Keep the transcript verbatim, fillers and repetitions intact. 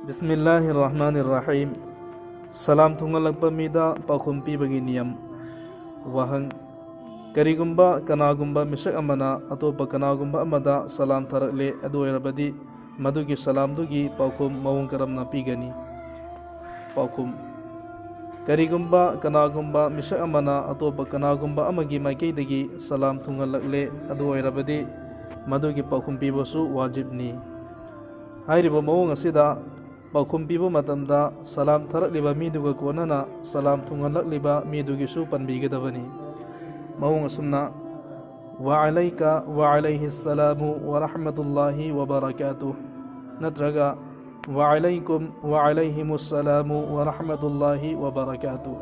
ꯕꯤꯁꯃꯤꯜꯂꯥꯍꯤꯔ ꯔꯍꯃꯥꯅꯤꯔ ꯔꯍꯤꯝ꯫ ꯁꯂꯥꯝ ꯊꯨꯡꯍꯜꯂꯛꯄ ꯃꯤꯗ ꯄꯥꯎꯈꯨꯝ ꯄꯤꯕꯒꯤ ꯅꯤꯌꯝ꯫ ꯋꯥꯍꯪ: ꯀꯔꯤꯒꯨꯝꯕ ꯀꯅꯥꯒꯨꯝꯕ ꯃꯤꯁꯛ ꯑꯃꯅ ꯑꯇꯣꯞꯄ ꯀꯅꯥꯒꯨꯝꯕ ꯑꯃꯗ ꯁꯂꯥꯝ ꯊꯥꯔꯛꯂꯦ, ꯑꯗꯨ ꯑꯣꯏꯔꯕꯗꯤ ꯃꯗꯨꯒꯤ ꯁꯂꯥꯝꯗꯨꯒꯤ ꯄꯥꯎꯈꯨꯝ ꯃꯑꯣꯡ ꯀꯔꯝꯅ ꯄꯤꯒꯅꯤ? ꯄꯥꯎꯈꯨꯝ: ꯀꯔꯤꯒꯨꯝꯕ ꯀꯅꯥꯒꯨꯝꯕ ꯃꯤꯁꯛ ꯑꯃꯅ ꯑꯇꯣꯞꯄ ꯀꯅꯥꯒꯨꯝꯕ ꯑꯃꯒꯤ ꯃꯥꯏꯀꯩꯗꯒꯤ ꯁꯂꯥꯝ ꯊꯨꯡꯍꯜꯂꯛꯂꯦ, ꯑꯗꯨ ꯑꯣꯏꯔꯕꯗꯤ ꯃꯗꯨꯒꯤ ꯄꯥꯎꯈꯨꯝ ꯄꯤꯕꯁꯨ ꯋꯥꯖꯤꯕꯅꯤ꯫ ꯍꯥꯏꯔꯤꯕ ꯃꯑꯣꯡ ꯑꯁꯤꯗ ꯄꯥꯎꯈꯨꯝ ꯄꯤꯕ ꯃꯇꯝꯗ ꯁꯂꯥꯝ ꯊꯥꯔꯛꯂꯤꯕ ꯃꯤꯗꯨꯒ ꯀꯣꯟꯅꯅ ꯁꯂꯥꯝ ꯊꯨꯡꯍꯜꯂꯛꯂꯤꯕ ꯃꯤꯗꯨꯒꯤꯁꯨ ꯄꯟꯕꯤꯒꯗꯕꯅꯤ꯫ ꯃꯑꯣꯡ ꯑꯁꯨꯝꯅ: "ꯋꯥ ꯑꯂꯩꯀ ꯋꯥ ꯑꯂꯩꯍꯤ ꯁꯂꯥꯃꯨ ꯋꯥ ꯔꯍꯃꯇꯨꯜꯂꯥꯍꯤ ꯋꯥ ꯕꯔꯀꯥꯇꯨ", ꯅꯠꯇ꯭ꯔꯒ "ꯋꯥ ꯑꯂꯩꯀꯨꯝ ꯋꯥ ꯑꯂꯩꯍꯤꯃꯨ ꯁꯂꯥꯃꯨ ꯋꯥ ꯔꯍꯃꯇꯨꯜꯂꯥꯍꯤ ꯋꯥ ꯕꯔꯀꯥꯇꯨ",